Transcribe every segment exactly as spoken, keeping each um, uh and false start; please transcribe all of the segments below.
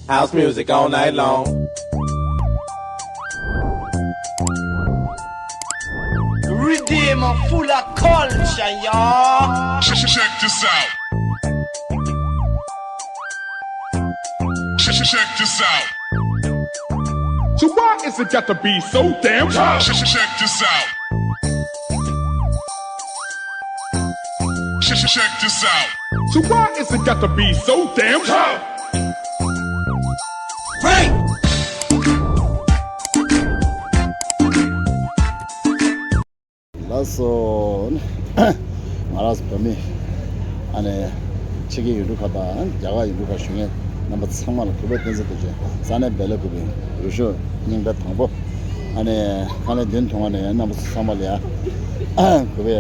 House music all night long. Redeem full of culture, y'all. Check, check this out. Check, check this out. So why is it got to be so damn hard? Check, check this out. Check, check this out. So why is it got to be so damn hard? Break! ལགས་སོ། ང་རང་ཚོ་བོད་མི་ཨ་ནི་ཕྱི་རྒྱལ་ཡུལ་གྲུ་ཁག་དང་རྒྱ་གར་ཡུལ་གྲུ་ཁག་བཞུགས་མཁན་རྣམ་པ་ཚང་མ་ལ་གུས་པ་བསྟན་འཛིན་རྡོ་རྗེ་ས་གནས་སྦེལ་ཀོབ་པའི་རུ་ཤོག་རྙིང་པ་དང་པོ་ཨ་ནི་ཁང་ལས་མདུན་ཐོག་ནས་རྣམ་པ་ཚང་མ་ལ་ཡ་གུས་པའི་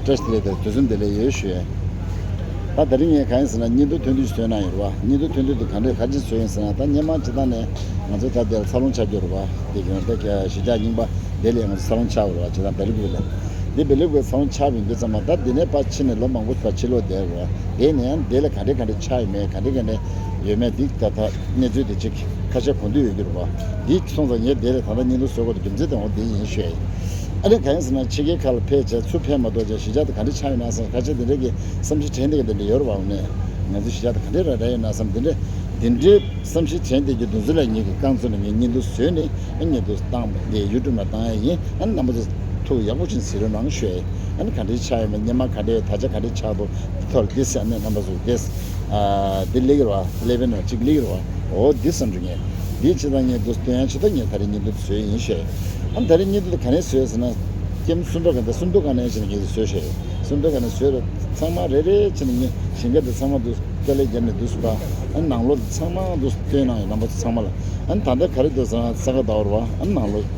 བཀྲ་ཤིས་བདེ་ལེགས་དང་དུས་གསུམ་བདེ་ལེགས་ཡོད་ཞུ་ཡས། ད་དེ་རིང་ངས་གང་ཡིན་ཟེར་ན་བརྙན་ཐུང་ཐུང་ཐུང་ཞིག་བཟོས་གནང་ཡོད་རེད་བ། བརྙན་ཐུང་ཐུང་ཐུང་དེ་ག་འདྲས་ག་ཅི་བཟོས་ཡིན་ཟེར་ན། ད་སྔོན་མ་སྤྱིར་བཏང་ནས་ང་ཚོ་ད་དེར་འཚར་ལོངས་ཆགས་ཀྱི་ཡོད་རེད་བ། དེ་གི་ད་གཞིས་ཆགས་རྙིང་པ་དེ་ལ་ང་ཚོ་འཚར་ལོངས་ཆགས་པ་རེད་བ། སྤྱིར་བཏང་སྦེལ་ཀོབ་ལ། འདི་སྦེལ་ཀོབ་འཚར་ལོངས་ཆགས་པ་ཡིན་དུས་ཙམ་པ་ད་འདི་ནས་ཕར་ཕྱིན་ནས་ལོ་མང་པོ་ཕར་ཕྱིན་ལོག་བསྡད་རེད་བ། དེ་ནས་ཡང་དེ་ལ་ག་འདྲས་ག་འདྲས་ཆགས་ཡོད་མེད་ག་འདྲས་ག་འདྲས་ཡོད་མེད་འདི་ད་ད་གནས་ཚུལ་དེ་ཅིག་ཁ་ཤས་གོ་འདོད་ཡོད་ཀྱི་རེད་བ། འདི་སོང་ཙང་ངས་དེ་ལ་ད་ལྟ་བརྙན་ཐུང་བཟོ་དགོས་དེ་རྒྱུ་མཚན་དེ་འོ་དེ་ཡིན་ཞུ་ཡ་ཡིན། ཨ་ནི་གང་ཡིན་ཟེར་ན་ཕྱི་རྒྱལ་ཁག་ལ་ཕེབས་བྱས་ཚུར་ཕེབས་མ་གཏོགས་ཀྱང་གཞིས་ཆགས་དེ་ག་འདྲ་ཆགས་ཡོད་ན་བསམ་ཁ་ཤས་དེ་འདྲ་གི་བསམ་ཤེས་དྲན་བསྡད་ཀྱི་དེ་འདྲ་ཡོད་རེད་བ། འོ་ནས་ང་ཚོ་གཞིས་ཆགས་དེ་ག་འདྲ་ར་ར་ཡོད་ན་བསམ་དེ་འདྲ་དེ་འདྲའི་བསམ་ཤེས་དྲན་བསྡད་ཀྱི་དུས་ཚོད་ལ་ངེད་ཀྱི་རྐང་ཚུགས་ནས་ངས་བརྙན་ཐུང་བཟོས་ནས་ཨ་བརྙན་ཐུང་བཏང་དེ་ཡུ་ཊུབ་ལ་བཏང་ཡ་ཡིན། ཨ་ནི་རྣམ་པ་ཚོ་ཐུགས་ཡག་པོ་ཅིག་གཟིགས་རོགས་གནང་ཞུ་ཡ་ཡིན། ཨ་ནི་ག་འདྲ་ཆགས་ཡོད་མེད་སྔོན་མ་ག་འདྲ་ཡོད་ད་ཆ་ག་འདྲ་ཆགས་འདུག་ཐོག་ལ་འདི་བཤད་ནས་རྣམ་པ་ཚོ་འདི་ཨ་འདི་སླེབས་ཀྱི་རེད་བ། ཀླད་པའི་ནང་གཅིག་སླེབས་ཀྱི་རེད་བ། འོ་འདི་བསམ་བྱུང་ངས། འདི་ཅི་ལྟར་ངས་འདུག་སྟོན་ཡང་ཅི་ལྟར་ངས་ད་རེས་བརྙན་ཐུང་བཟོས་ཡིན་ཞེས། ཨ་ད་རེས་བརྙན་ཐུང་འདི་ག་ནས་བཟོས་ཟེར་ན། ཀེམ་སུམ་པ་ག་འདི་སུམ་མདོ་ག་ནས་བྱས་ནས་ངས་བཟོས་ཞེས། སུམ་མདོ་ག་ནས་བཟོས་རེད། ཚང་མ་རེ་རེ་བྱས་ནས་ངས་ཞིང་ཁ་འདི་ཚང་མ་འདུག་དཀའ་ལས་བརྒྱབ་ནས་འདུག་སུ་པ། ཨ་ནང་ལོགས་འདི་ཚང་མ་འདུག་སྟོན་གནང་ཡོད་རྣམ་པ་ཚོ་ཚང་མ་ལ། ཨ་ད་ལྟ་ག་རེ་འདུག་ཟེར་ན་ས་ག་ཟླ་བ་རེད་བ། ཨ་ནང་ལོགས་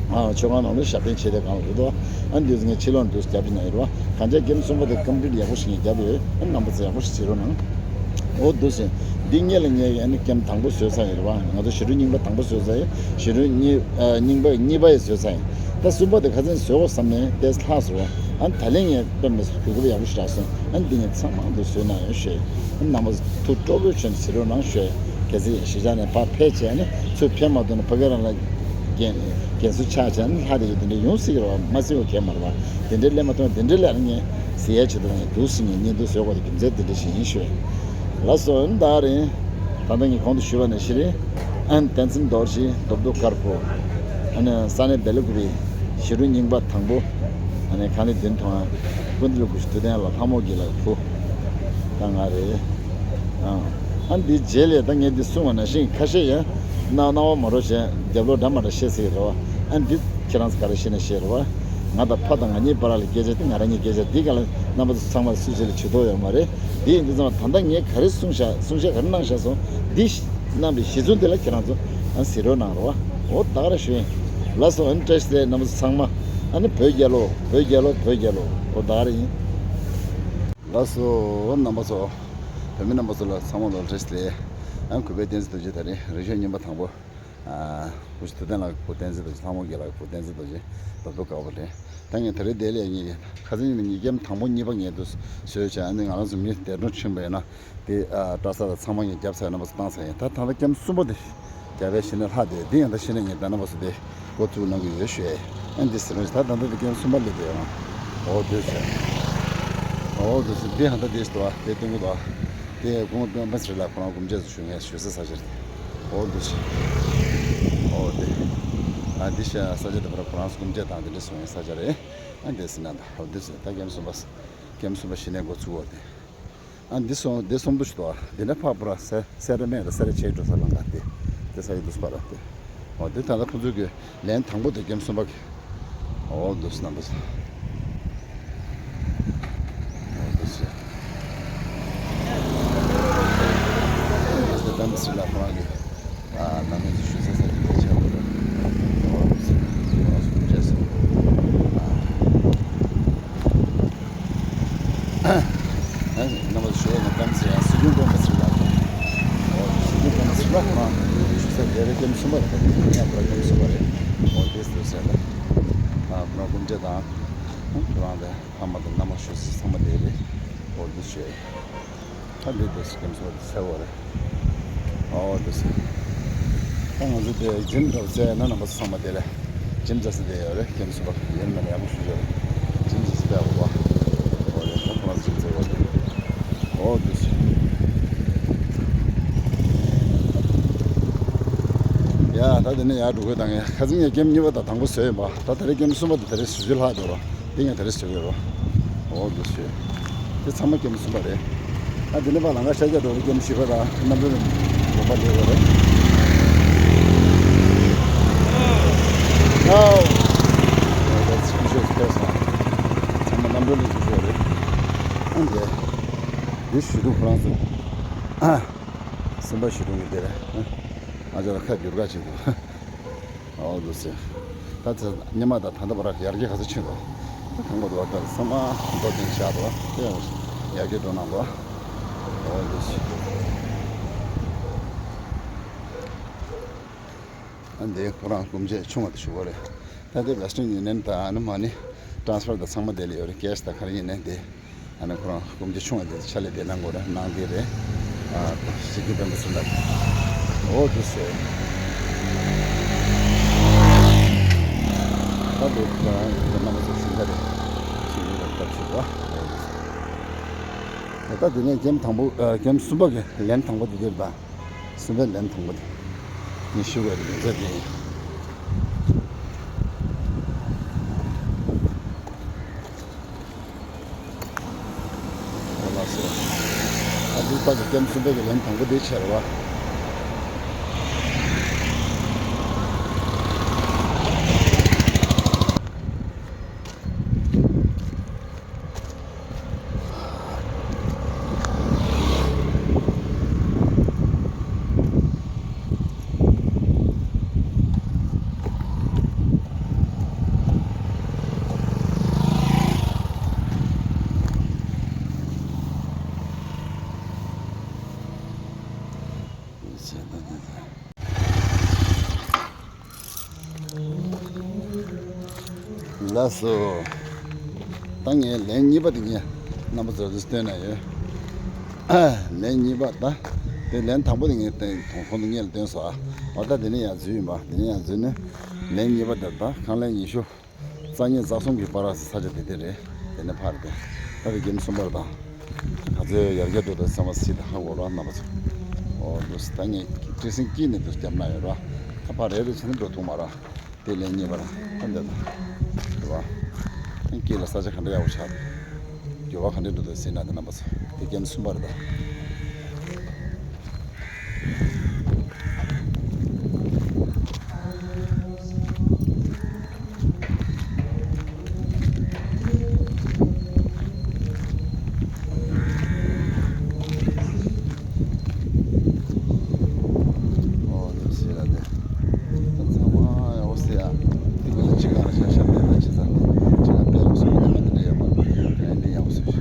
ཨ་མཆོད་ཁང་ནང་ལོགས་ཞབས་བརྟན་བྱས་ཏེ་གང་ལ་རེད་དོ། ཨ་འདི་ཚོ་ངས་ཕྱི་ལོགས་འདུག་རྒྱབ་ཀྱི་ན་ཡོད་རེད་བ། གང་ཅག་ཀེམ་གསུམ་པ་དེ་ཀམ་པི་ལིཊ་ཡག་པོ་ཞིག་ངས་བརྒྱབ་ཡོད། ཨ་རྣམ་པ་ཚོ་ཡག་པོ་ཞིག་བྱེད་རོགས་གནང་། འོ་འདུག་ཟེར། འདི་སྔོན་ལ་ངས་ཨ་ནི་ཀེམ་དང་པོ་བཟོས་ཚར་ཡོད་རེད་བ། ང་ཚོ་ཞི་ཀྲོའུ་རྙིང་པ་དང་པོ་བཟོས་ཚར་ཡོད། ཞི་ཀྲོའུ་གཉིས་ཨ་རྙིང་པ་གཉིས་པ་ཡི་བཟོས་ཚར་ཡོད། ད་གསུམ་པ་དེ་ཁ་སང་བཟོས་གོ་བསམ་ནས་ཏེས་ལྷག་སོང་། ཨ་ད་ལན་ངས་དཔེ་མི་སྲིད་གོ་སྐབས་ཡག་པོ་ཞིག་རག་སོང་། ཨ་འདི་ངས་ཚང་མ་འདུག་བཟོས་གནང་ཡོད་ཞེས། ཨ་རྣམ་པ་ཚོ་ཐུགས་སྤྲོ་པོའི་ཆེད་བྱེད་རོགས་གནང་ཞེས། གལ་སྲིད་གཞིས་ཆགས་ནས་ཕར་ཕེབས་བྱས་ནས་ཚུར་ཕེབས་མ་ཐུབ་ན་ཕ་གི་རང་ལ་རྒན་རྒན་གསོ་ཆགས་བྱས་ནས་ལྷ་དེ་གི་དེ་འདྲ་ཡོང་སྲིད་ཀྱི་རེད་བ། མ་སྲིད་པ་གས་མ་རེད་བ། དེ་འདྲའི་སླེབས་མ་ཐུབ་ན་དེ་འདྲའི་སླེབས་ན་ངས་གཟིགས་ཡས་ཆེད་དུ་ངས་འདུག་སེ་ངས་བརྙན་ཐུང་བཟོས་དགོས་དེ་རྒྱུ་མཚན་དེ་འདྲ་ཞིག་ཡིན་ཞུ། ལགས་སོ། ཨ་ནི་ད་རིང་ད་ལྟ་ངས་གོང་དུ་ཞུས་པ་ནང་བཞིན་རེད། ཨ་ནི་བསྟན་འཛིན་རྡོ་རྗེ་རྡོ་རྡོ་དཀར་པོ། ཨ་ནི་ས་གནས་སྦེལ་ཀོབ་པའི་ཞི་ཀྲོའུ་རྙིང་པ་དང་པོ། ཨ་ནི་ཁང་ལས་མདུན་ཐོག་ཀུན་འདུས་ཀླུ་སྒྲུབ་ཐུབ་བསྟན་ལགས་ལྷ་མོ་དགེ་ལགས་བུ་ད་ང་རེད། ཨ་ཨ་འདི་རྗེས་ལས་ད་ངས་འདི་གསུངས་པ་ནང་བཞིན་ཁ་ཤས་ཡང་སྣང་སྣང་བ་མ་རོ་བྱས་རྒྱབ་ལོགས་འདྲ་མ་འདྲ་བཤད་སྲིད་རེད་བ། ཨ་འདི་ཁྱེད་རང་ཚོ་ག་རེ་བཤད་ན་བཤད་རེད་བ། ང་དང་ཕ་དང་ང་གཉིས་བར་ལ་སྐད་ཆ་འདི་ང་རང་གཉིས་སྐད་ཆ་འདི་ག་ལ་རྣམ་པ་ཚོ་ཚང་མ་སུ་གཅིག་ལ་བྱེད་ཐུབ་ཡོད་མ་རེད། འདི་ཡིན་དུས་ཙམ་པ་ད་ལྟ་ངས་ག་རེ་གསུངས་བཞག་གསུང་བཤད་ག་རེ་གནང་བཞག་སོང་འདི་གནང་བའི་གཞི་རྩ་འདི་ལ་ཁྱེད་རང་ཚོ་ཨ་གཟིགས་རོགས་གནང་རོགས། འོ་ད་ག་རེ་ཞུ་ཡིན། ལགས་སོ། ཨ་ནི་བཀྲ་ཤིས་བདེ་ལེགས་རྣམ་པ་ཚོ་ཚང་མ། ཨ་ནི་བོད་རྒྱལ་ལོ། བོད་རྒྱལ་ལོ། བོད་རྒྱལ་ལོ། འོ་ད་ག་རེ་ཡིན། ལགས་སོ། རྣམ་པ་ཚོ། བོད་མི་རྣམ་པ་ཚོ་ལ་ཚང་མ་ལ་བཀྲ་ཤིས་བདེ་ལེགས། ཨ་ནི་གུས་པའི་བསྟན་འཛིན་རྡོ་རྗེ་ད་རིང་རིག་གཞུང་རྙིང་པ་དང་པོ། ཨ་བུ་ཐུབ་བསྟན་ལགས་བུ་བསྟན་འཛིན་རྡོ་རྗེ། ལྷ་མོ་དགེ་ལགས་བུ་བསྟན་འཛིན་རྡོ་རྗེ། རྡོ་རྡོ་དཀར་པོ་རེད། ད་ངས་ད་རེས་དེ་ལས་ངས་ཁ་སང་ཉིན་ངས་ཀེམ་དང་པོ་གཉིས་པ་ངས་འདུག་བཟོས་བྱས། ཨ་ནི་ང་རང་ཚོ་མི་འདས་གྲོངས་ཕྱིན་པ་ཡིན་ན། དེ་ཨ་སྐྲ་ས་དང་ཚང་མ་ངས་བརྒྱབ་ཚར། རྣམ་པ་ཚོ་བཏང་ཚར་ཡིན། ད་ད་ལྟ་ཀེམ་གསུམ་པ་དེ་རྒྱབ་པའི་གཞི་ནས་ལྷག་དེ་འདི་ཡང་ད་གཞི་ནས་ངས་ད་རྣམ་པ་ཚོ་དེ་འགོ་བཙུགས་གནང་གི་ཡོད་ཞུ། ཨ་འདི་ཟེར་རོགས། ད་ད་ལྟ་དེ་ཀེམ་གསུམ་པ་སླེབས་བསྡད་ཡོད། འོ་དེ་ཟེར། འོ་དེ་ཟེར། འདི་ཡང་ད་དེ་ཟེར་བ་དེ་སྟོན་གི་འདུག་དེ་གོང་དུ་མ་ཟེར་ལ་ཁོ་རང་སྒོམ་རྒྱག་ཞུ་ངས་ཞུ་ས་ས་ཆ་རེད། འོ་དེ་ཟེར། འོ་དེ། ཨ་འདི་ཤ་ས་ཆ་དེ་བར་ཁོ་རང་སྒོམ་རྒྱག་དང་དེ་འདྲ་སོང་ཡ་ས་ཆ་རེད། ཨ་འདི་ཟེར་ན་ད་འོ་དེ་ཟེར། ད་ཀེམ་གསུམ་པ་ཀེམ་གསུམ་པ་གཞི་ནས་འགོ་ཚུགས་འོ་དེ། ཨ་འདི་སོང་འདི་སོང་འདུག་ཞུ་དོ། འདི་འདྲ་ཕག་པོ་ར་སེ་སེ་ར་མེ་ར་སེ་ར་ཆེ་འགྲོ་ས་ལང་ག་དེ་དེ་ས་ཡི་འདུག་སྤ་ར་དེ། འོ་དེ་ད་ལྟ་ཁོ་ཚོ་གི་ལན་དང་པོ་དེ་ཀེམ་གསུམ་པ་གི། འོ་འདུག་སྣང་འདུག་འོ་འདུག་སེ། ཨ་ད་ད་མི་སྲིད་ལ་ཁོ་རང་གི། ཨ་ནང་མི་ཚོ་ཞུ་ས་ས་དེ་ཆགས་པ་རེད། འོ་འདུག་སེ་ཁོ་རང་ཚོ་མཇལ་སོང་། ཨ། རྣམ་པ་ཚོ་ཞུ་བ་ནི་ཀེམ་ཟེར་ཡང་སྲིད་སྐྱོང་སྤེན་པ་ཚེ་རིང་ལགས། འོ་སྲིད་སྐྱོང་སྤེན་པ་ཚེ་རིང་ལགས་ཁོ་རང་ཞུ་ས་དེ་རེད། ཀེམ་གསུམ་པ་རེད། ད་ཀེམ་གསུམ་པ་རེད། འོ་དེ་ཟེར་ཟེར་ལ། ཨ་ཁོ་རང་སྐུ་མཇལ་དང་། ཁོ་རང་དེ་ཕ་མ་དང་མནའ་མ་ཞུ་ས་ཚང་མ་དེ་རེད། འོ་འདི་ཞུ་ཡ་ཡིན། ད་འདི་དེ་ཀེམ་གསུམ་པ་དེ་ཟེར་བ་རེད། ཨོ་དེ་སེ། ད་ང་ཚོ་དེ་འཇིམ་འདྲ་བོ་བཙལ་ན་རྣམ་པ་ཚོ་ཚང་མ་དེ་ལས་འཇིམ་བཙལ་ས་དེ་ཡོད་རེད། ཀེམ་སུམ་པ་ཡིན་མིན་ཡག་པོ་ཞུ་ཡོད་རེད། འཇིམ་བཙལ་ས་དཔེ་ཡག་པོ་འདུག་བ། ཨོ་ཡ་ད་ཁོ་རང་འཇིམ་བཙལ་བ་དེ། ཨོ་དེ་སེ། ཡ་ད་དེ་ནས་ཡར་འགྲོ་དགོས། ད་ངས་ཁ་སང་ངས་ཀེམ་གཉིས་པ་དང་དང་པོ་བཟོས་ཡིན་པ། ད་ད་རེས་ཀེམ་གསུམ་པ་དེ་ད་རེས་བཟོ་རྒྱུ་ལྷག་འདུག་ར། དེ་ངས་ད་རེས་བཟོ་གི་ཡོད་ར། ཨོ་དེ་སེ། དེ་ཚང་མ་ཀེམ་གསུམ་པ་རེད། ཨ་དེ་ནས་ཕར་ལམ་ཁ་ཤར་རྒྱག་འགྲོ་གི། ཀེམ་བཞི་པ་དང་རྣམ་གྲོལ་དགོན་པ་སླེབས་པ་རེད། ཨའོ། ཚང་མ་རྣམ་གྲོལ་གླིང་ཚུར་ཤོག་རེད། ཨ་འདི་འདི་ཞུ་དུ་ཁོ་རང་ཚོ། ཨ་སེམས་པ་ཞུ་དུ་གི་དེ་རེད། ཨ་ཅག་ལ་ཁ་བསྒྱུར་ག་བྱེད་དུ། ཨོ་ལུ་སེ། ད་ཚེ་ཉི་མ་དང་ད་ལྟ་བར་ཡར་རྒྱས་ག་ཚོད་ཕྱིན་འགྲོ། ད་གང་གོ་འདུག་བ། ད་ཚང་མ་མདོ་སྟེང་བཞག་འགྲོ་བ། དེ་ཡང་ཡར་རྒྱས་འགྲོ་གནང་འགྲོ་བ། ཨོ་ལུ་སེ། ཨ་འདི་ཁོ་རང་སྐུ་མཆེད་ཆུང་བ་དེ་ཞུ་བ་རེད། ད་དེ་Western Union དང་ཨ་ནི་མ་ནི་transfer དང་ཚང་མ་དེ་ལ་ཡོད་རེད། cash དང་ག་རེ་ཡིན་ནའི་དེ། ཨ་ནི་ཁོ་རང་སྐུ་མཆེད་ཆུང་བ་དེ་ཕྱག་ལས་དེ་གནང་དགོས་རེད། གནང་དེ་རེད། ཨ་ཞིག་གི་དཔོན་པོ་ཚོ་ལ། ཨོ་དེ་སེ། ད་དེ་ཁོ་རང་གི་རྣམ་པ་ཚོ་ཞིག་ག་རེད། ཞིག་གི་རེད་ད་ཞུ་བ། ཨོ་དེ་སེ། ད་དེ་ནས་ཀེམ་དང་པོ། ཨ་ཀེམ་གསུམ་པ་གི་ལན་དང་པོ་དེ་དེ་རེད་ད། སུམ་པའི་ལན་དང་པོ་དེ་ངས་ཞུ་དགོས་རེད། མཛད་དེ་ཡིན། ཨོ་ལགས་སོ། ཨ་འདི་ཕ་གི་ཀེམ་སུམ་པའི་གི་ལན་དང་པོ་དེ་བྱས་རེད་བ། ལགས་སོ། ད་ངས་ལན་གཉིས་པ་དེ་ངས་རྣམ་པ་ཚོར་སྟོན་ན་ཡོད། ལན་གཉིས་པ་ད། དེ་ལན་དང་པོ་དེ་ངས་བསྟན། གོང་དུ་ངས་ལ་བསྟན་སོང་ཨ། འོ་ད་དེ་ནས་ཡང་འཛུལ་ཡིན་པ། དེ་ནས་ཡང་འཛུལ་ནས། ལན་གཉིས་པ་དེ་ད་ཁང་ལན་ཉི་ཤུ་རྩ་གཉིས་རྩ་གསུམ་གྱི་བར་ས་ཆ་དེ་དེ་རེད། དེ་ནས་ཕར་དེ། ད་དེ་ཀེམ་གསུམ་པར་ད། ག་ཚོད་ཡར་རྒྱས་འགྲོ་དང་ཚང་མ་སྲིད་དང་ཧ་གོ་ར་རྣམ་པ་ཚོ། ཨོ་འདུག་སེ། ད་ངས་བྲེལ་ཟིང་སྐྱིད་ནས་འདུག་སེ་རྒྱབ་ན་ཡོད་ར། ད་ཕར་རེ་རེ་བྱས་ནས་འགྲོ་ཐུབ་མ་ར། དེ་ལན་གཉིས་པ་ར། ད་འདི་ད། རེད་བ། ད་སྐྱིད་ལ་ས་ཆ་ག་འདྲ་ཡག་པོ་ཆགས། འགྱུར་བ་ག་འདྲ་འགྲོ་དང་སྲིད་ན་དེ་རྣམ་པ་ཚོ། དེ་ཀེམ་གསུམ་པར་ད། ཨོ་ནི་སི་ར་དེ། ད་ཚང་མ་ཡག་པོ་སེ་ཡ། དེ་ཀུན་ལ་ཅི་གང་ལ་ཤ་ཤ་དེ་ལ་ཅི་ཟ་དེ་ཅི་གང་དཔེ་ཡག་པོ་སེ་ཡ། དེ་མ་དེ་འདྲ་ཡག་པོ་དེ་ཡག་པོ་སེ་ཤ།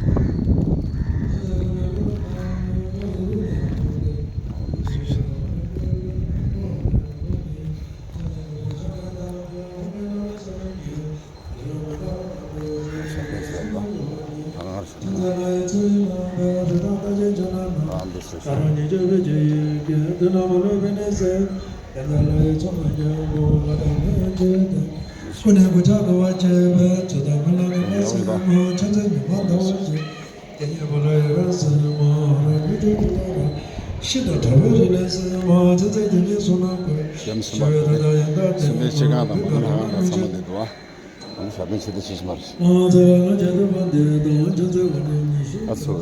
ཨོ་ནི་སི་ཤ། ཤེམ་སུ་མ་སུ་མའི་ཆེ་གང་དང་མ་ནུ་ཧ་གང་དང་ཚང་མ་འདི་འདུག་ཨ། ཨ་ནི་ཞབས་བརྟན་ཆེ་ལྡན་ཆེ་ཆེ་མ་རེད། ཨ་ཚོ།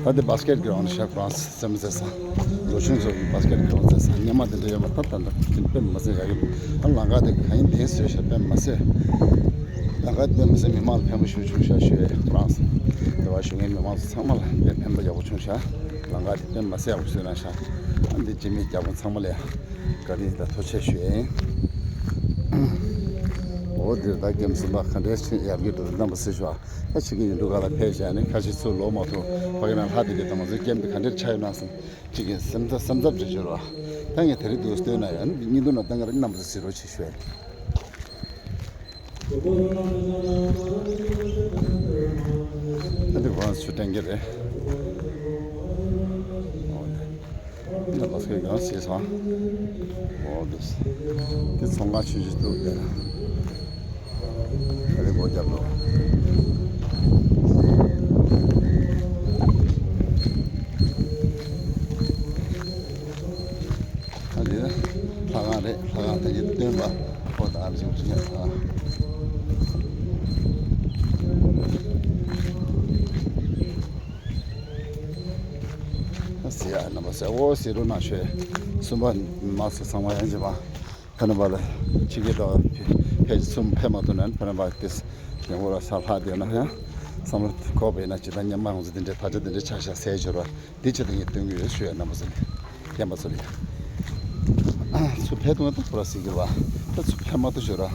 ད་དེ་བྷ་སི་ཀེ་ཊི་གི་རང་ཤག་ཧྥ་རན་སི་སེམས་ཟེར་ས། ལོ་ཆུང་ཚོ་བྷ་སི་ཀེ་ཊི་གི་རང་ཟེར་ས་སྙེ་མ་དེ་འདྲ་ཡོད་པ་ད་ད་ད་དེ་དཔེ་མ་ཟེར་ཡག་གི། ཨ་ལམ་ཁ་དེ་གང་ཡིན་དེ་ཟེར་ཤག་དཔེ་མ་ཟེར། ལམ་ཁ་དེ་དཔེ་མ་ཟེར་མི་མང་ལ་ཕན་པོ་ཞུ་ཆུང་ཤག་ཞུ་ཧྥ་རན་སི་དེ་བ་ཞུ་མཁན་མི་མང་ཚོ་ཚང་མ་ལ་དཔེ་ཕན་པོ་ཡག་པོ་ཆུང་ཤག་ལམ་ཁ་དེ་དཔེ་མ་ཟེར་ཡག་པོ་བཟོས་གནང་ཤག་ཨ་འདི་སྤྱི་མི་རྒྱ་དཔོན་ཚང་མ་ལ་ཡང་བཀའ་དྲིན་དང་ཐུགས་རྗེ་ཆེ་ཞུ་ཡིན། འོ་འདིར་ད་ཀེམ་སུམ་པ་ག་འདྲའི་ཆེ་ཡར་རྒྱས་འགྲོ་འདུག་རྣམ་པ་ཚོས་ཞུ་ཨ། ད་ཕྱི་གི་ཡུལ་གྲུ་ཁག་ལ་ཕེབས་བྱས་ནས་ཁ་ཤས་ཚུར་ལོག་མ་ཐུབ་ཕ་གི་ནང་ལྷག་བསྡད་དུས་ད་ང་ཚོའི་ཀེམ་དེ་ག་འདྲར་ཆགས་ཡོད་ན་བསམ་གཅིག་གི་སེམས་འཚབ་སེམས་འཚབ་རེ་བྱོས་རོགས། ད་ངས་དེ་རིང་འདུག་སྟོན་ན་ཡང་སྙིང་དུ་ན་ད་ང་རང་རྣམ་པ་ཚོ་གཟིགས་རོགས་བྱེད་ཞུ་ཡ་ཡིན། ཨ་འདི་ཁོ་རང་ཚོ་སྟོན་གྱི་རེད། འདི་ལ་སྐད་ཡང་བྱས་སོང་། འོ་འདུག་འདི་ཚོང་ཁང་ཆུང་ཆུང་འདུག་འདི་ལ། ཨ་རི་སྒོ་རྒྱབ་ལོ། ཨ་འདི་ལྷ་ཁང་རེད། ལྷ་ཁང་དེ་གི་སྟོན་པ་ཨོ་ད་ཨ་རི་ཅིག་ཅིག་ཉག་ཨ། ཟེར་ཡ་རྣམ་པ་ཟེར་འོ་ཟེར་རོ་ན་ཤོད། གསུམ་པ་མ་ཟེར་ཚང་མ་ཡང་བྱེད་པ། ཕ་ན་པ་ལ་ཕྱི་རྒྱལ་དུ་ཕེབས་གསུམ་ཕེབས་མ་ཐུབ་ན་ཕ་ན་པ་དེ་ཡང་འོ་ར་ས་ལྷག་བསྡད་ན་ཡང་བསམ་བློ་འཁོར་བས་ན་ཇི་ལྟར་སྙམ་མ་ང་ཚོ་དེ་འདྲའི་དག་ཆ་དེ་འདྲའི་ཆགས་ཤག་ཟེར་བྱོས་ར་འདི་ཆེད་དུ་ངས་སྟོན་གི་ཡོད་ཞུ་ཡ་རྣམ་པ་ཚོ་ལ། རྒན་པ་ཚོ་ལ་ཡ། ཚུར་ཕེབས་ཐུབ་ན་ད་ཁོ་ར་ཟེར་གི་ར་བ། ད་ཚུར་ཕེབས་མ་ཐུབ་བྱོས་ར།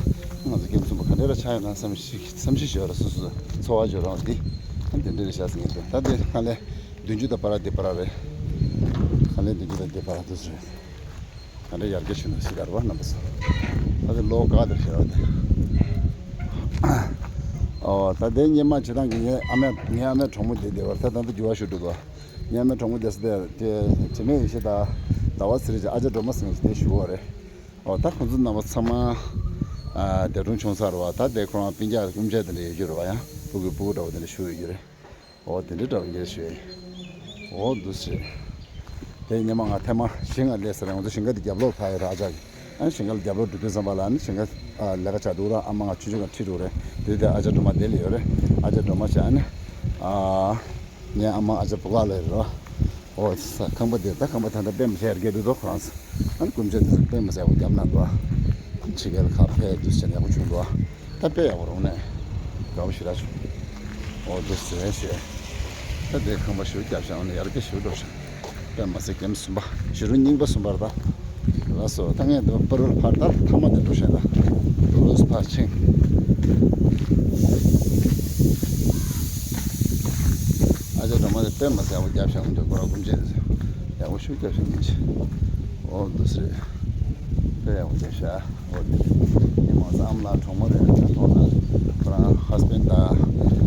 ང་ཚོ་སྐྱེམས་གསུམ་པ་ག་འདྲ་ར་ཆགས་ཡོད་ན་བསམ་ཤེས་བསམ་ཤེས་བྱོས་ར་སོ་སོ་འཚོ་བ་བྱོས་ར་འདི། ཨ་འདི་འདྲ་རེད་ཤག་ཟེར་ངས་སྟོན། ད་འདི་ཁ་ལས་བདུན་ཅུ་དང་པ་ར་འདི་པ་ར་རེད། ཁ་ལས་བདུན་ཅུ་དང་འདི་པ་ར་འདུག་ཟེར། ག་འདྲ་ཡར་རྒྱས་བྱུང་འདུག་ཟེར་ག་རེ་བ་རྣམ་པ་ཚོ། ད་དེ་ལོ་ག་དེར་ཤར་བ་དེ། ཨོ་ད་དེ་སྔོན་མ་བྱེད་སྟངས་ཀྱི་ངའི་ཨ་མའི་ངའི་ཨ་མའི་གྲོགས་མོ་དེ་བསྡད་པར་ད་ད་ལྟ་འགྱུར་བ་ཞིག་འགྲོ་འདུག་ངའི་ཨ་མའི་གྲོགས་མོ་དེ་སུ་དེ་དེ་དྲི་མེད་ཡེ་ཤེས་དང་ཟླ་བ་ཚེ་རིང་ཨ་ཅག་སྒྲོལ་མ་ཟེར་མཁན་ཞིག་དེ་ཞུ་བ་རེད། ཨོ་ད་ཁོང་ཚོ་རྣམ་པ་ཚང་མ་ཨ་འདས་གྲོངས་བྱུང་ཚར་བ། ད་དེ་ཁོ་རང་སྤུན་ཀྱག་སྐུ་མཆེད་དེ་འདྲ་ཡོད་རྒྱུ་རེད་བ། ཡང་སྤུ་གུ་སྤུ་གུ་འདྲ་བོ་དེ་འདྲ་ཞུ་ཡོད་རྒྱུ་རེད། འོ་དེ་འདྲའི་འདྲ་བ་ཡིན་ཞུས། འོ་འདུག་ཟེར། དེ་ཉི་མ་ང་ཐེངས་མ་ཞིང་ང་སླེབས་ཟེར་ང་ཚོ་ཞིང་ཁ་དེ་རྒྱབ་ལོགས་ཕ་ཡི་ར་ཨ་ཅག་གིས། ཨ་ནི་ཞིང་ཁ་ལ་རྒྱབ་ལོགས་འགྲོ་དུས་ཙམ་པ་ལ་ཨ་ནི་ཞིང་ཁ་ཨ་ལས་ཀ་བྱ་འདུག་ར། ཨ་མ་ང་ཆུང་ཆུང་ང་ཁྲིད་འགྲོ་རེད། དེ་དུས་དེ་ཨ་ཅག་སྒྲོལ་མ་དེ་ལ་ཡོད་རེད། ཨ་ཅག་སྒྲོལ་མ་བྱས་ཨ་ནི་ཨ་ངའི་ཨ་མ་ཨ་ཅག་བུ་ག་ལ་ཡོད་རེད། འོ་ས་ཁང་པ་དེ་ད་ཁང་པ་ད་ལྟ་དཔེ་མི་སྲིད་ཡར་རྒྱས་འགྲོ་འདུག་ཁོ་རང་ཚོ། ཨ་ནི་སྐུ་མཆེད་དེ་ཚོ་དཔེ་མི་སྲིད་ཡག་པོ་རྒྱབ་གནང་འདུག་ཨ་ཕྱི་རྒྱལ་ལ་ཁ་ཕེབས་དུས་ཆེན་ཡག་པོ་བྱུང་འདུག་ཨ། ད་དཔེ་ཡག་པོ་རུང་ནས་དགའ་པོ་ཞེ་དྲག་བྱུང་། འོ་དེ་ཟེར་ཞེས། ད་དེ་ཁང་པ་ཞིག་བརྒྱབ་བཞག་ནས་ཡར་རྒྱས་ཞིག་འགྲོ་བཞག་དཔེ་མི་སྲིད་ཀེམ་གསུམ་པ་ཞེ་དྲག་རྙིང་པ་གསུམ་པ་རེད་ད། ལགས་སོ། ད་ངས་འདི་པ་རུལ་ཕར་ད་ཐ་མ་དེ་འགྲོ་བཞག་ད་རུལ་ཕར་ཕྱིན། ཨ་ཅག་སྒྲོལ་མ་དེ་དཔེ་མི་སྲིད་ཡག་པོ་བརྒྱབ་བཞག་འདུག་ཁོ་རང་སྐུ་མཆེད་དེ་ཚོ་ཡག་པོ་ཞིག་བརྒྱབ་བཞག་མིན་ཆེ། འོ་དེ་ཟེར། དཔེ་ཡག་པོ་བརྒྱབ་བཞག་འོ་དེ་ཉི་མ་ཨ་མ་ལགས་གྲོངས་མ་རེད་ད་གྲོངས་ན་ཁོ་རང་ཧ་སི་བེན་དང་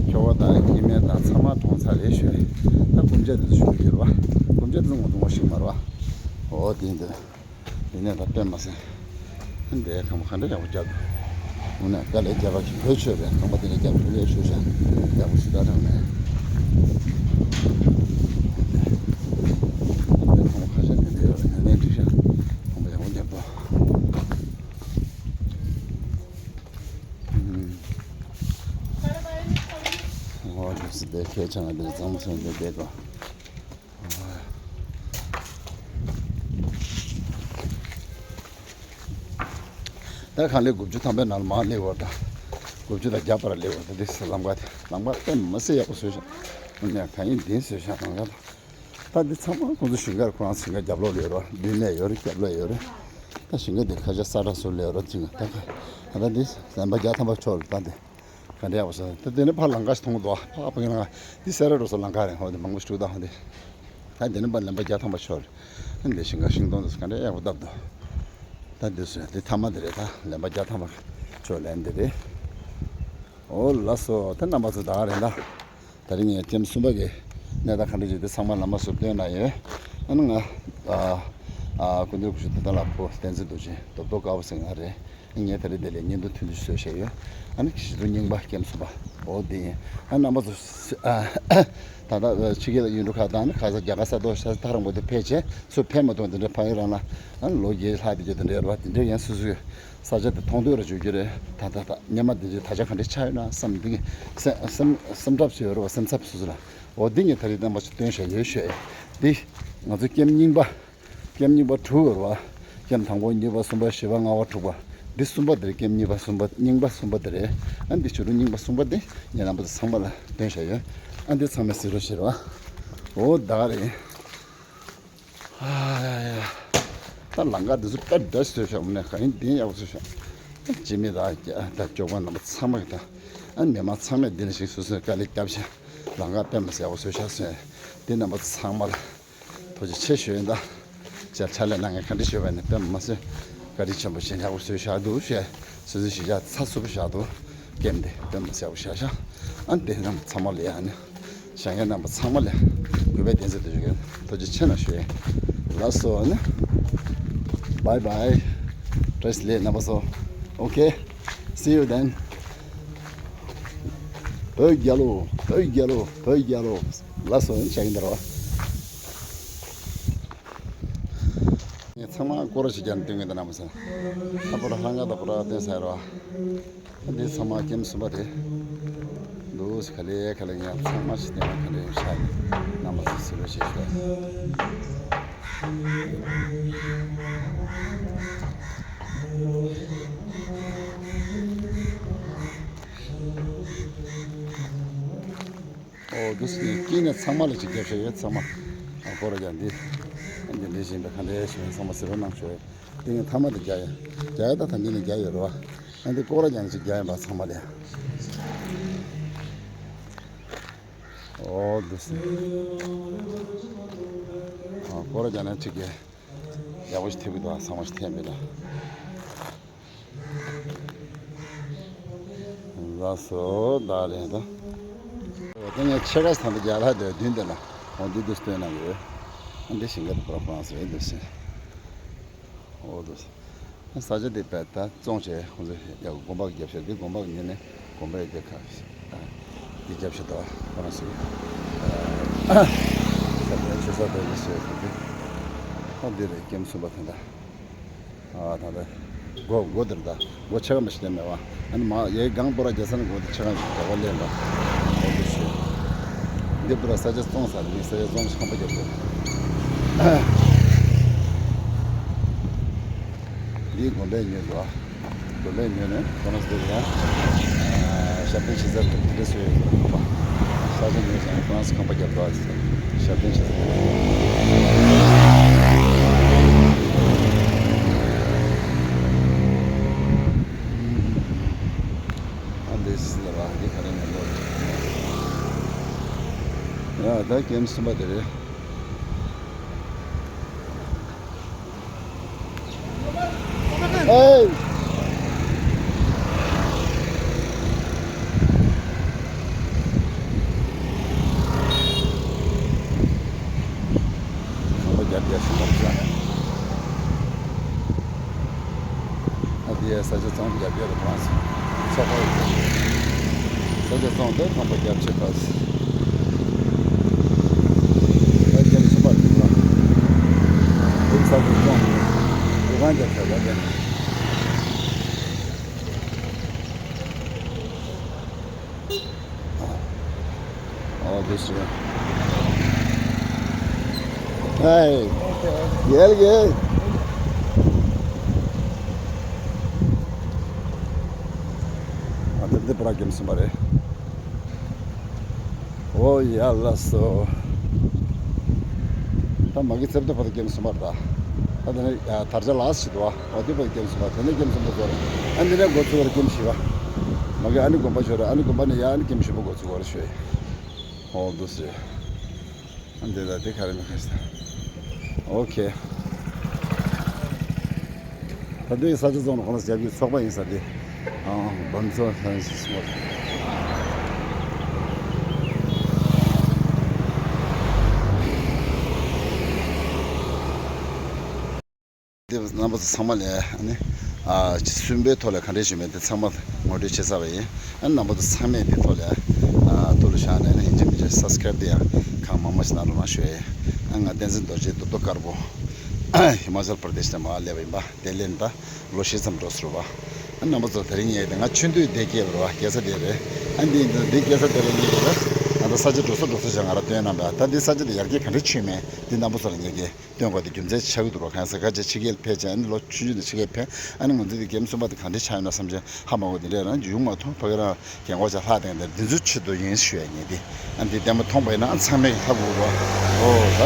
ཁྱོ་ག་དང་སྐྱེ་དམན་དང་ཚང་མ་གྲོངས་ཚར་རེད་ཞུས་རེད། ད་སྐུ་མཆེད་དེ་ཚོ་ཞུ་རྒྱུ་རེད་བ། སྐུ་མཆེད་དེ་ཚོ་ངོ་ཐུག་མ་ཤེས་མ་རེད་བ། འོ་དེ་འདི་དེ་ནས་ད་དཔེ་མི་སྲིད། འདིའི་ཁང་པ་ག་འདྲ་ཡག་པོ་བརྒྱབ་འདུག་འོ་ན་དཀའ་ལས་རྒྱབ་པ་ཞིག་བོད་ཆོས་རེད། ཁང་པ་དེ་འདྲ་རྒྱབ་ཐུབ་ལེ་ཞུ་བཞག་ཡག་པོ་ཞིག་ད་དྲང་ནས། ཁང་པ་ཁ་ཤས་དེ་འདྲ་ཡོད་རེད། ཡང་ནས་འགྲིག་ཤག་ཁང་པ་ཡག་པོ་བརྒྱབ་འདུག་ཨུམ། འོ་དེ་སི་དེ་ཁྱེད་ཚང་དེ་གཙང་མ་སོང་དེ་བསྡད་དགོས། ད་གང་ལས་དགུ་བཅུ་ཐམ་པའི་ནང་ལ་མར་སླེབས་པ་དང་། དགུ་བཅུ་དང་བརྒྱ་བར་སླེབས་པ་དང་དེ་ལམ་ཁ་དེ་ལམ་ཁ་དཔེ་མི་སྲིད་ཡག་པོ་བཟོས་ཤག་ཨ་ནི་གང་ཡིན་དེ་བཟོས་ཤག་ལམ་ཁ་དང་། ད་འདི་ཚང་མ་ཁོང་ཚོ་ཞིང་ཁར་ཁོ་རང་ཞིང་ཁ་རྒྱབ་ལོགས་ལ་ཡོད་རེད། མདུན་ལ་ཡོད་རེད། རྒྱབ་ལ་ཡོད་རེད། ད་ཞིང་ཁ་དེ་ཁ་ཤས་ས་ཁྲ་ཟུར་ལ་ཡོད་རེད། ཅིག་ད་ཁ་ད་ད་འདི་ལམ་པ་བརྒྱ་ཐམ་པ་ཕྱོགས་ལ་ད་འདི། ག་འདྲ་ཡག་པོ་བཟོས། ད་དེ་ནས་ཕར་ལམ་ཁ་ཞིག་མཐོང་གི་འདུག་ཕར་ཕ་གི་ལམ་ཁ་འདི་སེ་ར་འགྲོ་ས་ལམ་ཁ་རེད། ཧོ་དེ་མང་པོ་ཞིག་འདུག་ད་ཧོ་དེ། ད་དེ་ནས་ཕར་ལམ་པ་བརྒྱ་ཐམ་པ་ཤོར་རེད། ཨ་འདི་ཞིང་ཁ་ཤིང་སྡོང་འདི་ཚོ་ག་འདྲ་ཡག་པོ་བཏབ་འདུག་ད་འདི་ཚོ་འདི་ཐ་མ་འདི་རེད། ད་ལམ་པ་བརྒྱ་ཐམ་པ་ཤོར་ལན་འདི་རེད། འོ་ལགས་སོ། ད་རྣམ་པ་ཚོ་ད་ག་རེད་ད། ད་རིང་ངས་ཀེམ་གསུམ་པ་གི་གནས་སྟངས་ག་འདྲ་ཅིག་འདི་ཚང་མ་ལམ་པ་ཚོར་སྟོན་གནང་ཡོད། ཨ་ནི་ང་ཨ་ཨ་སྐུ་མདུན་སྐུ་ཞབས་དོན་གྲུབ་ལྷ་ཁང་བསྟན་འཛིན་རྡོ་རྗེ་རྡོ་རྡོ་དཀར་པོ་ཟེར་མཁན་རེད། ངས་ད་རེས་དེ་ལས་བརྙན་ཐུང་ཐུང་ཅིག་བཟོས་བཞག་ཡོད། ཨ་ནི་ཞི་ལུ་རྙིང་པ་ཀེམ་གསུམ་པ། འོ་དེ་ཡིན། ཨ་རྣམ་པ་ཚོ་ཨ་ད་ལྟ་ཕྱི་རྒྱལ་ལ་ཡུལ་གྲུ་ཁག་དང་ནི་ཁ་ས་རྒྱ་གར་ས་ཐོག་ས་ཐག་རིང་པོ་དེ་ཕེབས་བྱས་ཚུར་ཕེབས་མ་ཐུབ། དེ་འདྲའི་ཕ་གི་རང་ལ་ཨ་ནི་ལོ་བརྒྱད་ལྷག་དེ་གྱད་དེ་འདྲའི་རེད་བ། དེ་འདྲའི་ཡང་སོ་སོའི་ས་ཆ་དེ་མཐོང་ཐོས་ར་བྱེད་རྒྱུ་རེད། ད་ད་ད་སྔོན་མ་དེ་འདྲའི་ད་ཆ་ག་འདྲ་ཆགས་ཡོད་ན་བསམ། དེ་གི་སེམས་སེམས་སེམས་འཁྲབ་བྱེད་ཡོད་རེད་བ། སེམས་འཚབ་སོ་སོ་ལ། འོ་འདི་ངས་ད་རེས་རྣམ་པ་ཚོ་སྟོན་བཞག་ཡོད་ཤོད། འདི་ང་ཚོ་ཀེམ་རྙིང་པ། ཀེམ་རྙིང་པ་དྲུག་ཡོད་རེད་བ། ཀེམ་དང་པོ་གཉིས་པ་གསུམ་པ་བཞི་པ་ལྔ་པ་དྲུག་པ། འདི་གསུམ་པ་འདི་རེད། ཀེམ་གཉིས་པ་གསུམ་པ་རྙིང་པ་གསུམ་པ་འདི་རེད། ཨ་འདི་ཆུ་རུ་རྙིང་པ་གསུམ་པ་འདི་ངས་རྣམ་པ་ཚོ་ཚང་མ་ལ་སྟོན་བཞག་ཡོད། ཨ་འདི་ཚང་མས་གཟིགས་རོགས་བྱེད་རོགས། འོ་ད་ག་རེད། ཨ་ཡ་ཡ། ད་ལམ་ཁ་འདི་ཚོ་དཔེ་འདྲ་བཟོས་བཞག་ཨ་ནི་ག་ཡིན་འདི་ཡག་པོ་བཟོས་བཞག་ཨ་སྐྱེ་དམན་དང་ད་སྐྱོ་པ་རྣམ་པ་ཚང་མ་གི་ད་ཨ་མི་མང་ཚང་མས་འདི་ལ་ཞིག་སོ་སོའི་དཀའ་ལས་བརྒྱབ་བཞག་ལམ་ཁ་དཔེ་མི་སྲིད་ཡག་པོ་བཟོས་བཞག་ཟེར། འདི་རྣམ་པ་ཚང་མ་ལ་ཐུགས་རྗེ་ཆེ་ཞུ་ཡིན་ད། ཕྱག་ཕྱག་ལས་གནང་མཁན་ག་འདྲ་ཞུས་པ་ནི་དཔེ་མ་སྲིད་བཀའ་དྲིན་ཆེན་པོ་ཞེ་དྲག་པོ་བཟོས་བཞག་འདུག་ཞེས་སོ་སོའི་གཞིས་ཆགས་ཚ་སུབ་བཞག་འདུག་ཀེམ་དེ་དཔེ་མ་སྲིད་པོ་བཞག་ཤག་ཨ་དེ་རྣམས་ཚང་མ་ལ་ཡང་ནི་བཞེངས་མཁན་རྣམ་པ་ཚང་མ་ལ་གུས་པས་བསྟན་འཛིན་དུ་བཞུགས་མཁན་ཐུགས་རྗེ་ཆེ་གནང་ཞུ་ཡིན། ལགས་སོ་ཨ་ནི། Bye bye. བཀྲ་ཤིས་བདེ་ལེགས་རྣམ་པ་ཚོ། Okay, see you then. བོད་རྒྱལ་ལོ། བོད་རྒྱལ་ལོ། བོད་རྒྱལ་ལོ། ལགས་སོ་ཨ་ནི། ཆགས་ཀྱིན་འདུག་རོ། ངས་ཚང་མ་སྐོར་ར་ཞིག་རྒྱག་ནས་སྟོན་གྱི་འདུག་རྣམ་པ་ཚོ། ཨ་ཁོ་ར་ལྷ་ང་དང་ཁོ་ར་སྟོན་ས་རོ། འདི་ཚང་མ་ཀེམ་གསུམ་པ་རེད། འདུག་ག་ལེ་ག་ལེ། ཡང་ཚང་མ་ཞིག་བསྟན་པ་ག་ལེ་ཡོད་ཤག་རྣམ་པ་ཚོ་གཟིགས་རོགས་བྱེད་ཤོག། ཨོ་འདུག་སེ་དཀྱིལ་ནས་ཚང་མ་ལ་ཅིག་རྒྱབ་ཤ་ཡོད་ཚང་མ། ཨ་ཁོ་ར་ཀྱང་འདི། འདི་འདྲ་བཞིན་པའི་ག་འདྲ་ཞིག་ཚང་མ་གཟིགས་རོགས་གནང་ཤོག། འདི་ངས་མཐའ་མ་དེ་རྒྱག་ཡ། རྒྱག་ཡ་ད་ད་འདི་ནས་རྒྱག་ཡོད་རེད་བ། ཨ་འདི་སྐོར་ར་ཀྱང་ཅིག་རྒྱག་ཡིན་པ་ཚང་མ་ལ། ཨོ་འདུག་སེ། ཨ་སྐོར་ར་ཀྱང་ན་ཅིག་གི། ཡག་པོ་ཞིག་ཐེབས་ཀྱི་འདུག་ཨ་ཚང་མ་ཞིག་ཐེབས་མེད་ན། ལགས་སོ་ད་རེད་ད། འོ་དེ་ངས་ཕྱེད་ཀ་ས་འདི་རྒྱ་ལྷ་དེ་མདུན་དེ་ལ། འོ་འདི་འདི་སྟོན་ན་ཡོད། ཨ་འདི་ཞིང་ཁ་དེ་པུ་ར་ཧྥ་རན་སི་རེད་འདུག་ཟེར། འོ་འདུག་ཟེར། ས་ཆ་དེ་བས་ད་བཙོང་བྱས་ཁོང་ཚོས་ཡག་དགོན་པ་གི་རྒྱབ་ཤར་འདི་དགོན་པ་གི་ཉེ་ནས་དགོན་པའི་རྒྱབ་ཁ་འདི་རྒྱབ་ཤར་དུ་ཧྥ་རན་སི་གི་ས་དེ་ཆེ་ས་དེ་འདི་ཟེར་ཟེར་འདི། ཨ་འདི་རེད་ཀེམ་གསུམ་པ་དེ་འདྲ། ཨ་ད་ལྟ་སྒོ་སྒོ་དེར་ད་སྒོ་ཕྱེད་ཀ་མ་ཞིག་ལེན་མེད་བ། ཨ་ནི་མ་ཡའི་སྒང་པོ་ར་རྒྱ་ས་ནི་སྒོ་དེ་ཕྱེད་ཀ་རྒྱ་བ་ལེན་པ། འོ་དེ་ཞུ། འདི་པུ་ར་ས་ཆ་བཙོང་ས་རེད། ས་ཆ་བཙོང་ཁང་པ་རྒྱབ་དགོས། འདི་དགོན་པའི་ཉེ་འགྲོ། དགོན་པའི་ཉེ་ནས་ཁོ་རང་ཚོ་ཡང་ཞབས་བརྟན་ཆེ་སར་དུ་དེ་འདྲ་སུ་ཡོད་ཁང་པ། ས་ཆ་ཉེ་ཞིང་ཁོ་རང་ཚོ་ཁང་པ་རྒྱབ་འགྲོ་ཞབས་བརྟན་ཆེ་སར། ཨ་འདི་སི་ལ་ར་འདི་ག་རེ་ནས་ལོ། ཡ་ད་ཀེམ་གསུམ་པ་དེ་རེད། ཨེ། ཁང་པ་རྒྱབ་རྒྱབ་ཞིག་འདུག་ས། ཨ་དེ་ཡ་ས་ཆ་བཙོང་རྒྱབ་རྒྱབ་རེད་མ་སོང་། ས་ཆ་བཙོང་དེ་ཁང་པ་རྒྱབ་ཆེ་པ། ད་རྒྱབ་ཆེ་པ་འདུག་ལ། དེ་ས་ཆ་བཙོང་དེ་དུ་ཁང་རྒྱབ་ཆེ་པ་དེ། Oh, this year. Hey, yeah, yeah. ཨ་འདི་འདི་པུ་ར་ཀེམ་གསུམ་པ་རེད། ཨོ་ཡ་ལགས་སོ། ད་མ་གི་ཚེབ་ཏུ་བར་ཀེམ་གསུམ་པ་རེད་ད། ད་དེ་ནས་དར་ཆ་ལགས་ཤིག་འདུག་ཨ། འོ་དེ་བར་ཀེམ་གསུམ་པ། དེ་ནས་ཀེམ་གསུམ་པ་ཚོར། ཨ་འདི་ནས་འགོ་ཚུགས་པར་ཀེམ་བཞི་པ། མ་གི་ཨ་ནི་དགོན་པ་ཤོར། ཨ་ནི་དགོན་པ་ནས་ཡ་ཨ་ནི་ཀེམ་བཞི་པ་འགོ་ཚུགས་པར་ཤོད། ཨོ་འདུག་སེ། ཨ་འདི་ད་དེ་ག་རེ་མི་ཁ་ཤི་ད། ཨོ་ཁེ། ད་དུང་ས་ཆ་བཙོང་ནས་ཁོ་ན་རྒྱབ་ཀྱི་ཚོགས་པ་ཡིན་ས་དེ། ཨང་བམ་ཚོ་ཧན་སི་སོ། དེ་རྣམ་པ་ཚོ་ཚང་མ་ལ་ཨ་ནི་ཨ་སུན་པའི་ཐོག་ལ་ག་འདྲས་བྱུང་མེད་དེ་ཚང་མ་ངོ་སྤྲོད་བྱེད་ཚར་བ་ཡིན། ཨ་ནི་རྣམ་པ་ཚོ་ཚང་མས་དེ་ཐོག་ལ་ཨ་ཐུགས་ལ་བཞག་ནས་ཨ་ནི་ཡིན་གཅིག་མིན་གཅིག་སབ་སི་ཀ་རེབ་དེ་ཡང་གང་མང་མང་ཞིག་གནང་རོགས་གནང་ཞུ་ཡ་ཡིན། ཨ་ང་བསྟན་འཛིན་རྡོ་རྗེ་རྡོ་རྡོ་དཀར་པོ། ཧི་མ་ཅལ་པར་དེཤ་ནས་མར་སླེབས་པ་ཡིན་པ། དེ་སླེབས་ད་ལོ་བཞི་ཙམ་འགྲོ་ཟེར་བ། ཨ་རྣམ་པ་ཚོ་དེ་རིང་ངས་དེ་ང་ཆུང་དུས་དེ་སྐྱེས་པ་རེད་བ། སྐྱེས་ས་དེ་རེད། ཨ་འདི་འདི་སྐྱེས་ས་དེ་ལ་ངས་ཡོད་ད་ད་ས་ཆ་འགྲོ་ས་འགྲོ་ས་ཆ་ང་ར་སྟོན་གནང་པ། ད་འདི་ས་ཆ་དེ་ཡར་རྒྱས་ག་འདྲ་བྱུང་མེད་འདི་རྣམ་པ་ཚོ་ལ་ངས་ཀྱིས་སྟོན་དགོས་དེ་རྒྱུ་མཚན་ཆགས་ཀྱི་འདུག་རོགས། གང་ཟེར་ཁ་ཆེ་ཕྱི་རྒྱལ་ཕེབས་ཀྱང་ཨ་ནི་ལོ་ཆུང་ཆུང་དུ་ཕྱི་རྒྱལ་ཕེབས། ཨ་ནི་ང་ཚོ་དེ་ཀེམ་གསུམ་པ་དེ་ག་འདྲ་ཆགས་ཡོད་ན་བསམ་བྱས་ཧ་མ་གོ། དེ་འདྲས་རང་ཡོང་མ་ཐུབ། ཕ་གི་རང་རྒན་གོག་ཅག་ལྷག་དེ་འདིར་འདི་ཚོའི་ཆེད་དུ་ཡིན་ཞུ་ཡ་ངས་འདི། ཨ་འདི་ལྟད་མོ་མཐོང་པ་ཡིན་ན་ཨ་ཚང་མས་ཧ་གོ་གོ། ཨོ་ད་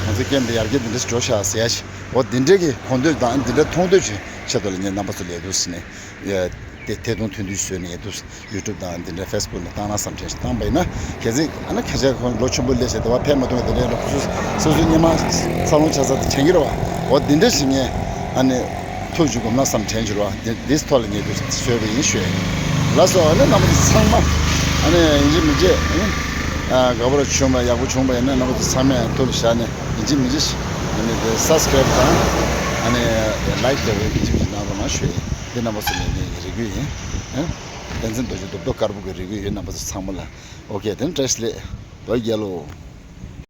ང་ཚོའི་ཀེམ་འདི་ཡར་རྒྱས་འདི་འདྲས་འགྲོ་ཤག་ཟེར་ཡ་ཞིག་འོ་འདི་འདྲས་ཀྱི་གོ་འདོད་དང་འདི་འདྲས་མཐོང་འདོད་ཀྱི་ཆེད་དུ་ལ་ངས་རྣམ་པ་ཚོ་ལས་འདུག་ཟེར་ནས་ཡ་དེ་ཐད་གཏོང་ཐུང་ཐུང་བཟོས་ནས་ཡ་འདུག་ཡུ་ཊུབ་དང་འདི་འདྲས་ཕེ་སི་བུག་ལ་བཏང་ན་བསམ་དྲན་ཞིག་བཏང་པ་ཡིན་ན་གལ་སྲིད་ཨ་ན་ཁ་ཆེ་ཁོང་ལོ་ཆེན་པོ་སླེབས་ཟེར་དེ་བ་ཕེབས་མ་ཐུབ་པ་དེ་འདྲས་ལ་སོ་སོ་སོ་སོའི་སྙེ་མ་འཚར་ལོངས་ཆགས་ས་དེ་དྲན་གྱི་རེད་བ། འོ་འདི་འདྲས་ཞིག་ངས་ཨ་ནི། ཐུགས་ཀྱི་སྒོམ་ན་བསམ་དྲན་གྱི་རེད་བ། འདི་འདིའི་ཐོག་ལ་ངས་འདི་བཟོས་པ་ཡིན་ཞུ་ཡ་ཡིན། ལགས་སོ། ཨ་ནི་རྣམ་པ་ཚོ་ཚང་མ་ཨ་ནི་ཡིན་གཅིག་མིན་གཅིག་ཨ་ནི་ཨ་དགའ་པོ་ར་བྱུང་བ་ཡག་པོ་བྱུང་བ་ཡིན་ན་རྣམ་པ་ཚོ་ཚང་མས་ཐུགས་ལ་བཞག་ནས་ཡིན་གཅིག་མིན་གཅིག་ ཨ་ནི་དེ་སབ་སི་ཀ་རེབ་དང་ཨ་ནི་ལའིག་དེ་བས་ཀྱི་ཅིག་གནང་རོགས་གནང་ཞུ་ཡིན། འདི་རྣམ་པ་ཚོ་ནས་ངས་རེ་སྐུལ་ཡིན། ཨ། བསྟན་འཛིན་རྡོ་རྗེ་རྡོ་རྡོ་དཀར་པོ་གི་རེ་སྐུལ་ཡོད། རྣམ་པ་ཚོ་ཚང་མ་ལ། ཨོ་ཁེ། དེ་ནས་བཀྲ་ཤིས་བདེ་ལེགས། བོད་རྒྱལ་ལོ།